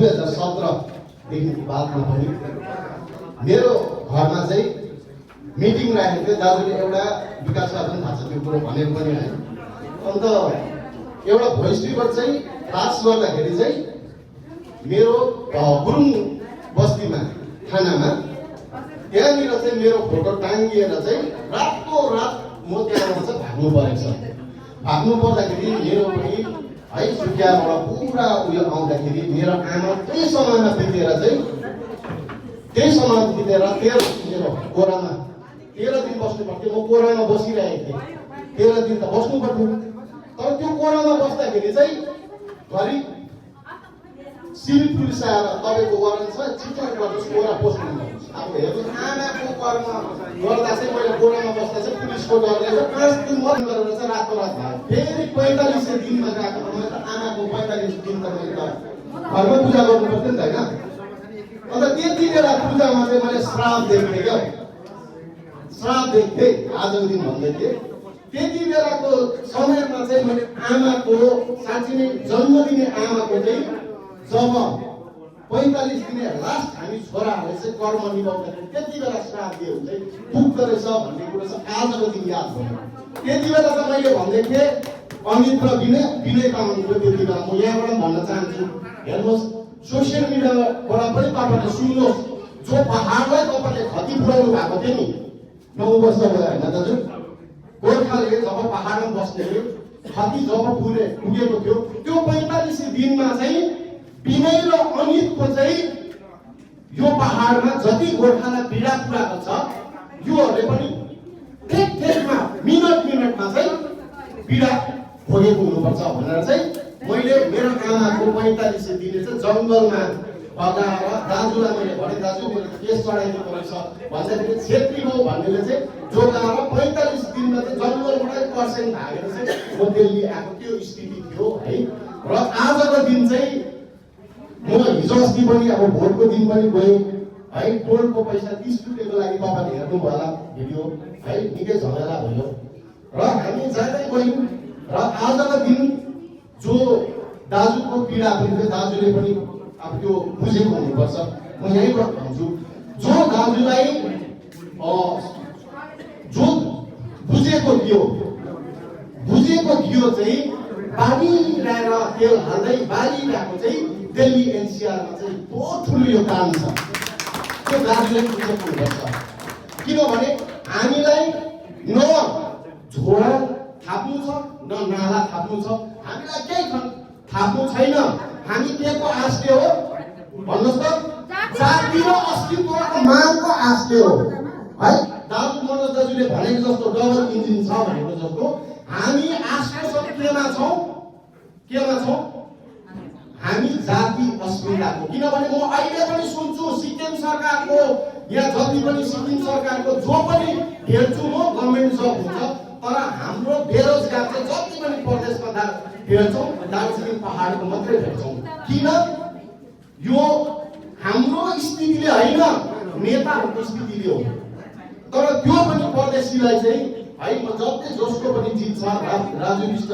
2017देखि बादमा पनि मेरो घरमा चाहिँ मिटिङ राखेको थियो। दाजुले एउटा विकासलाई पनि थाहा छ त्यो कुरो भनेको पनि होइन। अन्त एउटा भोइस रिकर्ड चाहिँ पास गर्दाखेरि चाहिँ मेरो गुरुङ बस्तीमा थानामा त्यहाँनिर चाहिँ मेरो फोटो टाङ्गिएर चाहिँ रातोरात म त्यहाँबाट चाहिँ भाग्नु परेको छ। भाग्नु पर्दाखेरि मेरो पनि है सुकियाबाट पुरा उयो आउँदाखेरि मेरो आमा त्यही समयमा बितेर चाहिँ मेरो कोरामा 13 दिन बस्नु पर्थ्यो। म कोरामा बसिरहेको थिएँ। 13 दिन त बस्नु पर्थ्यो। तर त्यो कोरामा बस्दाखेरि चाहिँ घरि सिभिल पुलिस आएर तपाईँको वारन छ छिटो गर्नुहोस् कोरा पोस्ट गर्नुहोस्। अब हेर्नु आमाको कर्म गर्दा चाहिँ मैले कोरामा बस्दा चाहिँ पुलिसको डरले 5 दिन मन गरेर चाहिँ रातोरात फेरि 45 दिनमा गएको मैले त आमाको 45 दिन त मैले त घरमा पूजा गर्नु पर्थ्यो नि त होइन। अन्त त्यति बेला पूजामा चाहिँ मैले श्राप देखेँ क्या। श्राप देख्थेँ आजको दिन भन्दै थिएँ। त्यति बेलाको समयमा चाहिँ मैले आमाको साँच्चै नै जन्म दिने आमाको चाहिँ जब 45 दिने लास्ट हामी छोराहरूले चाहिँ कर्म निभाउँदाखेरि त्यति बेला श्राप दियो भने चाहिँ पुग्दो रहेछ भन्ने कुरो चाहिँ आजको दिन याद भयो। त्यति बेला त मैले भन्दै थिएँ अमित र विनय तामाङको त्यति बेला म यहाँबाट भन्न चाहन्छु। हेर्नुहोस् सोसियल मिडियाबाट पनि तपाईँले सुन्नुहोस् जो पहाडलाई तपाईँले क्षति पुर्याउनु भएको थियो नि 9 वर्ष भयो होइन दाजु। गोर्खाले जब पहाडमा बस्ने क्षति जब पुगेको थियो त्यो 45 दिनमा चाहिँ विनय र अमितको चाहिँ यो पहाडमा जति गोर्खालाई पीडा पुर्याएको छ योहरूले पनि ठेकमा मिनटमा चाहिँ पीडा भोगेको हुनुपर्छ भनेर चाहिँ मैले मेरो आमाको 45 दिने चाहिँ जङ्गलमा बगाएर दाजुलाई मैले भने दाजु मेरो केस चढाइदिनु पर्छ भन्दाखेरि छेत्री हो भन्नेले चाहिँ जोगाएर 45 दिनमा चाहिँ जङ्गलबाटै पर्सेन्ट भागेर चाहिँ म दिल्ली आएको त्यो स्थिति थियो है। र आजको दिन चाहिँ म हिजो अस्ति पनि अब भोटको दिन पनि गएँ है। टोलको पैसा 30 रुपियाँको लागि तपाईँले हेर्नुभयो होला भिडियो है। निकै झमेला भयो र हामी जाँदै गयौँ र आजको दिन जो दाजुको पीडा पनि थियो दाजुले पनि अब त्यो बुझेको हुनुपर्छ। म यहीँबाट भन्छु जो दाजुलाई जो बुझेको थियो चाहिँ बालिरहेर तेल हाल्दै बालिरहेको चाहिँ दिल्ली एनसीआरमा चाहिँ बहुत ठुलो यो काम छ। त्यो दाजुले बुझेको हुनुपर्छ। किनभने हामीलाई न झोडा थाप्नु छ न नाला थाप्नु छ। हामीलाई केही थाप्नु छैन। हामी केको आशले हो भन्नुहोस् त? जाति र अस्तित्वको मागको आशले हो है। दाजु मनोज दाजुले भनेको जस्तो डबल इन्जिन छ भनेको जस्तो हामी आशको केमा छौँ हामी जाति अस्मिताको। किनभने म अहिले पनि सुन्छु सिक्किम सरकारको या जति पनि सिक्किम सरकारको जो पनि हेर्छु म गभर्मेन्ट जब हुन्छ तर हाम्रो बेरोजगार चाहिँ जति पनि प्रदेशमा हेर्छौँ दार्जिलिङ पहाडको मात्रै हेर्छौँ। किन यो हाम्रो स्थितिले होइन नेताहरूको स्थितिले हो। तर त्यो पनि परदेशीलाई चाहिँ है म जति जसको पनि जित छ राजु विष्ट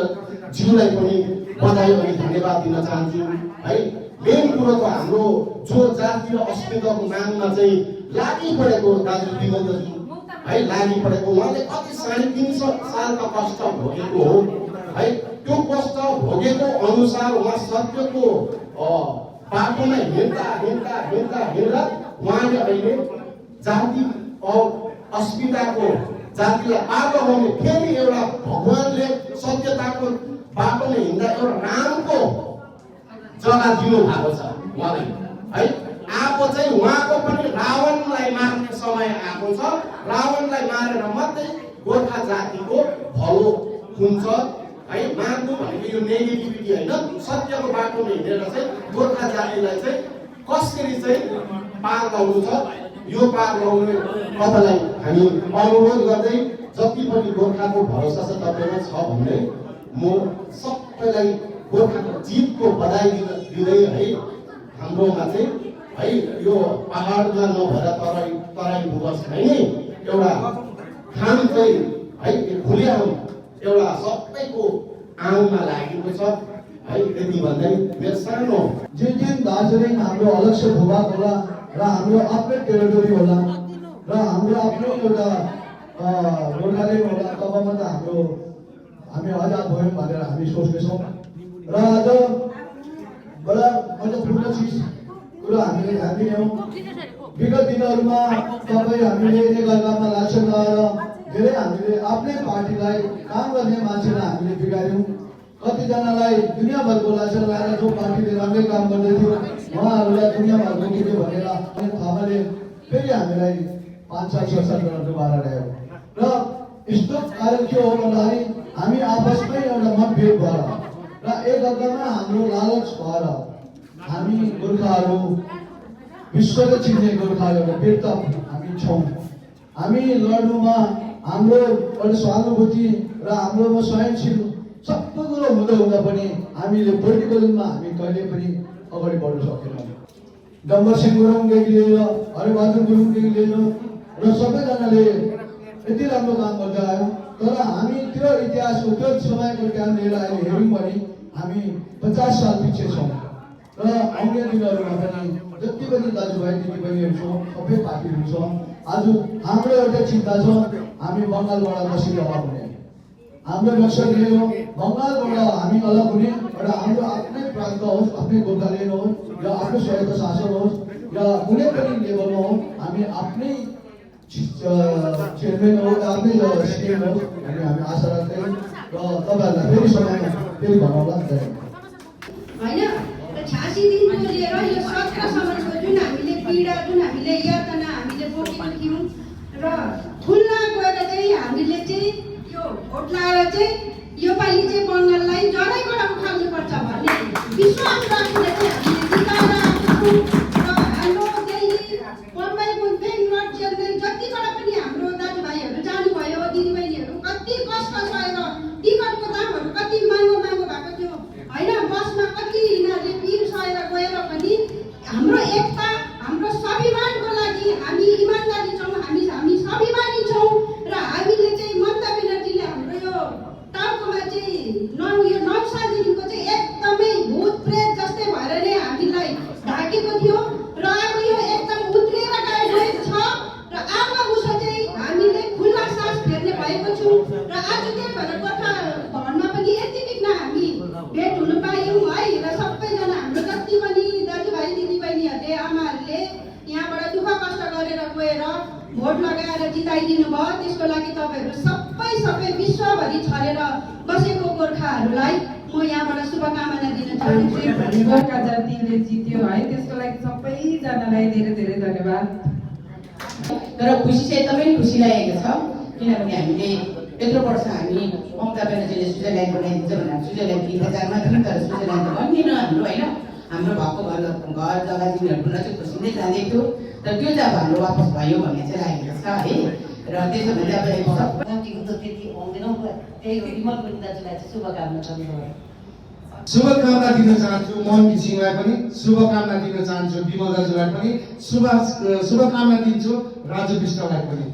ज्यूलाई पनि बधाई अनि धन्यवाद दिन चाहन्छु है। मेन कुरो त हाम्रो जो जाति र अस्मिताको नाममा चाहिँ लागि परेको दाजु विमल दाजु है लागि परेको उहाँले कति 3.5 सालका कष्ट भोगेको हो है। त्यो कष्ट भोगेको अनुसार उहाँ सत्यको बाटोमा हिँड्दा उहाँले अहिले जाति अस्मिताको जातिलाई आगो आउने फेरि एउटा भगवानले सत्यताको बाटोमा हिँड्दा एउटा रामको जग्गा दिनु भएको छ उहाँलाई है। आएको चाहिँ उहाँको पनि रावणलाई मार्ने समय आएको छ। रावणलाई मारेर मात्रै गोर्खा जातिको भलो हुन्छ है। मार्नु भनेको यो नेगेटिभिटी होइन। सत्यको बाटोमा हिँडेर चाहिँ गोर्खा जातिलाई चाहिँ कसरी चाहिँ पार लाउनु छ यो पार लाउने तपाईँलाई हामी अनुरोध गर्दै जति पनि गोर्खाको भरोसा छ तपाईँमा छ भन्दै म सबैलाई गोर्खाको जितको बधाई दिँदै है। हाम्रोमा चाहिँ है यो पहाडमा नभएर तराई भूवश छैन एउटा खाम चाहिँ है खुले एउटा सबैको आउँमा लागेको छ है यति भन्दै मेरो सानो जुन दिन दार्जिलिङ हाम्रो अलग से भूभाग होला र हाम्रो आफ्नै टेरिटोरी होला र हाम्रो आफ्नो एउटा गोर्खाल्यान्ड होला तब मात्र हामी आजाद भयौँ भनेर हामी सोच्दैछौँ र आज बडा महत्त्वपूर्ण चिज कुरा हामीले ध्यान दियौँ। विगत दिनहरूमा तपाईँ हामीले एकअर्कामा लान्छन् लगाएर धेरै हामीले आफ्नै पार्टीलाई काम गर्ने मान्छेलाई हामीले बिगाऱ्यौँ। कतिजनालाई दुनियाँभरको लान्छन् लगाएर जो पार्टीले राम्रै काम गर्दै थियो उहाँहरूलाई दुनियाँभरको दियो भनेर अनि थापाले फेरि हामीलाई 5-6 गर्न दुबारा ल्यायो र यस्तो कारण के हो भन्दाखेरि हामी आपसमै एउटा मतभेद भएर र एकअर्कामा हाम्रो लालच भएर हामी गोर्खाहरू विश्वले चिन्ने गोर्खाहरू व्यक्त हामी छौँ। हामी लड्नुमा हाम्रो एउटा सहानुभूति र हाम्रोमा सहनशील सबै कुरो हुँदा पनि हामीले पोलिटिकलमा हामी कहिले पनि अगाडि बढ्न सकेनौँ। डम्बर सिंह गुरुङदेखि लिएर हरिबहादुर गुरुङदेखि लिएर र सबैजनाले यति राम्रो काम गर्दै आयो। तर हामी त्यो इतिहासको त्यो समयको ज्ञान लिएर अहिले हेऱ्यौँ भने हामी 50 साल पछि छौँ र आउने दिनहरूमा पनि जति पनि दाजुभाइ दिदीबहिनीहरू छौँ सबै पार्टीहरू छौँ। आज हाम्रो एउटा चिन्ता छ हामी बङ्गालबाट कसरी अलग हुने। हाम्रो मकसद यो हो बङ्गालबाट हामी अलग हुने एउटा हाम्रो आफ्नै प्रान्त होस् आफ्नै गोर्खाल्यान्ड होस् या आफ्नो स्वायत्त शासन होस् या कुनै पनि लेभलमा हो हामी आफ्नै चेयरम्यान हो आफ्नै सिएम होस् भन्ने हामी आशा राख्दै र तपाईँहरूलाई फेरि समयमा फेरि भनौँला होइन। 86 दिनको लिएर यो 17 सम्मको जुन हामीले पीडा जुन हामीले यातना हामीले बोकेको थियौँ र खुल्ला गएर चाहिँ हामीले चाहिँ यो भोट लगाएर चाहिँ योपालि चाहिँ बङ्गाललाई जरैबाट उठाल्नुपर्छ भन्ने विश्वास राखेर चाहिँ हामीले जिताएर आएको छौँ र हाम्रो दिल्ली बम्बई बेङ्गलोर चेन्नई जतिबाट पनि हाम्रो दाजुभाइहरू जानुभयो दिदीबहिनीहरू कति कष्ट सहेर टिकटको दामहरू कति महँगो भएको थियो होइन। बसमा कति यिनीहरूले पिर सहेर गएर पनि हाम्रो एकता हाम्रो स्वाभिमानको लागि हामी इमान्दारी छौँ हामी स्वाभिमानी छौँ र हामीले चाहिँ ममता ब्यानर्जीले हाम्रो यो टाउकोमा चाहिँ यो नक्सलदेखिको चाहिँ एकदमै भूत प्रेत जस्तै भएर नै हामीलाई ढाकेको थियो र अब यो एकदम उत्रिएर गएको छ र अब उसो चाहिँ हामीले खुल्ला सास फेर्ने भएको छौँ र आज त्यही भएर गोर्खा भवनमा पनि यति बिघ्न हामी भेट हुन पायौँ है र सबैजना हाम्रो जति पनि दाजुभाइ दिदीबहिनीहरूले आमाहरूले यहाँबाट दुःख कष्ट गरेर गएर भोट लगाएर जिताइदिनु भयो त्यसको लागि तपाईँहरू सबै विश्वभरि छरेर बसेको गोर्खाहरूलाई म यहाँबाट शुभकामना दिन चाहन्छु। गोर्खा जातिले जित्यो है त्यसको लागि सबैजनालाई धेरै धेरै धन्यवाद। तर खुसी चाहिँ एकदमै खुसी लागेको छ किनभने हामीले यत्रो वर्ष हामी ममता ब्यानर्जीले स्विजरल्यान्ड बनाइदिन्छ भनेर स्विजरल्यान्ड इन्तजार मात्र तर स्विजरल्यान्ड त बन्दिनँ हाम्रो होइन। हाम्रो भएको घर जग्गा दिनहरूबाट चाहिँ खुसी नै जाँदैको थियो तर त्यो चाहिँ अब हाम्रो वापस भयो भन्ने चाहिँ लागेको छ है। र त्यसो भने अब पार्टीको त त्यति आउँदैनौँ त्यही हो विमल पनि दाजुलाई चाहिँ शुभकामना गर्नुभयो। शुभकामना दिन चाहन्छु मोहन घिसिङलाई पनि शुभकामना दिन चाहन्छु विमल दाजुलाई पनि शुभकामना दिन्छु राजु विष्टलाई पनि।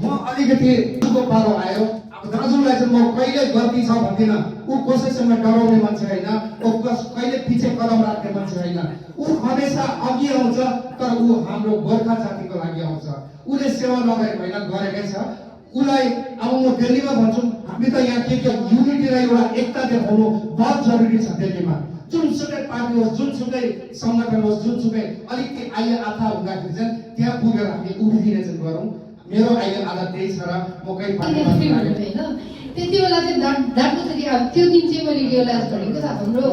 म अलिकति उसको पालो आयो अब दाजुलाई चाहिँ म कहिले गल्ती छ भन्दिनँ। ऊ कसैसँग डराउने मान्छे होइन ऊ कहिले पछि कदम राख्ने मान्छे होइन। ऊ हमेसा अघि आउँछ तर ऊ हाम्रो गोर्खा जातिको लागि आउँछ। उसले सेवा लगाएको होइन गरेकै छ। उसलाई अब म दिल्लीमा भन्छु हामी त यहाँ के युनिटीलाई एउटा एकता देखाउनु बहुत जरुरी छ। दिल्लीमा जुनसुकै पार्टी होस् जुनसुकै सङ्गठन होस् जुनसुकै अलिकति अहिले आथा हुँदाखेरि चाहिँ त्यहाँ पुगेर हामी उभिदिने चाहिँ गरौँ। मेरो अहिले आदत त्यही छ र म कहीँ त्यति बेला चाहिँ डाक्टरले अब त्यो दिन चाहिँ मैले रियलाइज गरेको छ हाम्रो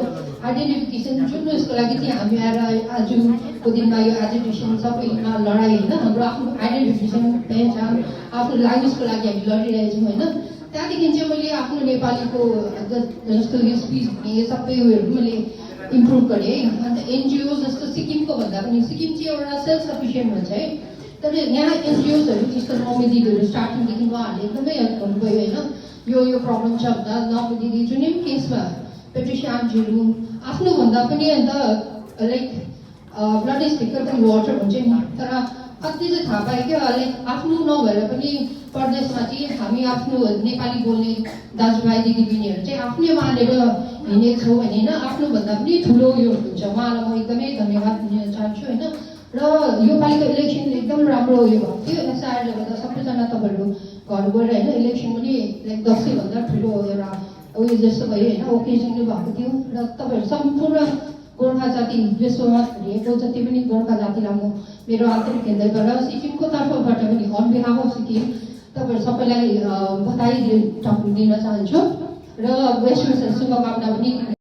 आइडेन्टिफिकेसन जुन यसको लागि चाहिँ हामी आएर आजको दिनमा यो एजुकेसन सबैमा लडाइँ होइन हाम्रो आफ्नो आइडेन्टिफिकेसन पहिचान आफ्नो ल्याङ्ग्वेजको लागि हामी लडिरहेछौँ होइन। त्यहाँदेखि चाहिँ मैले आफ्नो नेपालीको जस्तो यो स्पिच भने सबै उयोहरू मैले इम्प्रुभ गरेँ है। अन्त एनजिओ जस्तो सिक्किमको भन्दा पनि सिक्किम चाहिँ एउटा सेल्फ सफिसियन्ट भन्छ है। तर यहाँ एनजिओजहरू जस्तो नौमी दिदीहरू स्टार्टिङदेखि उहाँहरूले एकदमै हेल्प गर्नुभयो होइन। यो प्रब्लम छ भन्दा नौमी दिदी जुनै पनि केसमा पेट्रिसिया आन्टीहरू आफ्नोभन्दा पनि अन्त like blood is thicker than water भन्छ नि। तर कति चाहिँ थाहा पाएँ क्या, आफ्नो नभएर पनि परदेशमा चाहिँ हामी आफ्नो नेपाली बोल्ने दाजुभाइ दिदीबहिनीहरू चाहिँ आफ्नै मानेर हिँडेको छौँ भने होइन, आफ्नोभन्दा पनि ठुलो यो हुन्छ। उहाँलाई म एकदमै धन्यवाद दिन चाहन्छु होइन। र योपालिको इलेक्सन एकदम राम्रो उयो भएको थियो, एसआरले गर्दा सबैजना तपाईँहरू घर गएर होइन इलेक्सन पनि लाइक दसैँभन्दा ठुलो एउटा उयो जस्तो भयो होइन, ओकेजनले भएको थियो। र तपाईँहरू सम्पूर्ण गोर्खा जाति विश्वमा हेरेको जति पनि गोर्खा जातिलाई म मेरो आन्तरिक हृदयबाट सिक्किमको तर्फबाट पनि अन बिहाफ अफ सिक्किम तपाईँहरू सबैलाई बधाई दिन चाहन्छु र बेस्ट विशेष शुभकामना पनि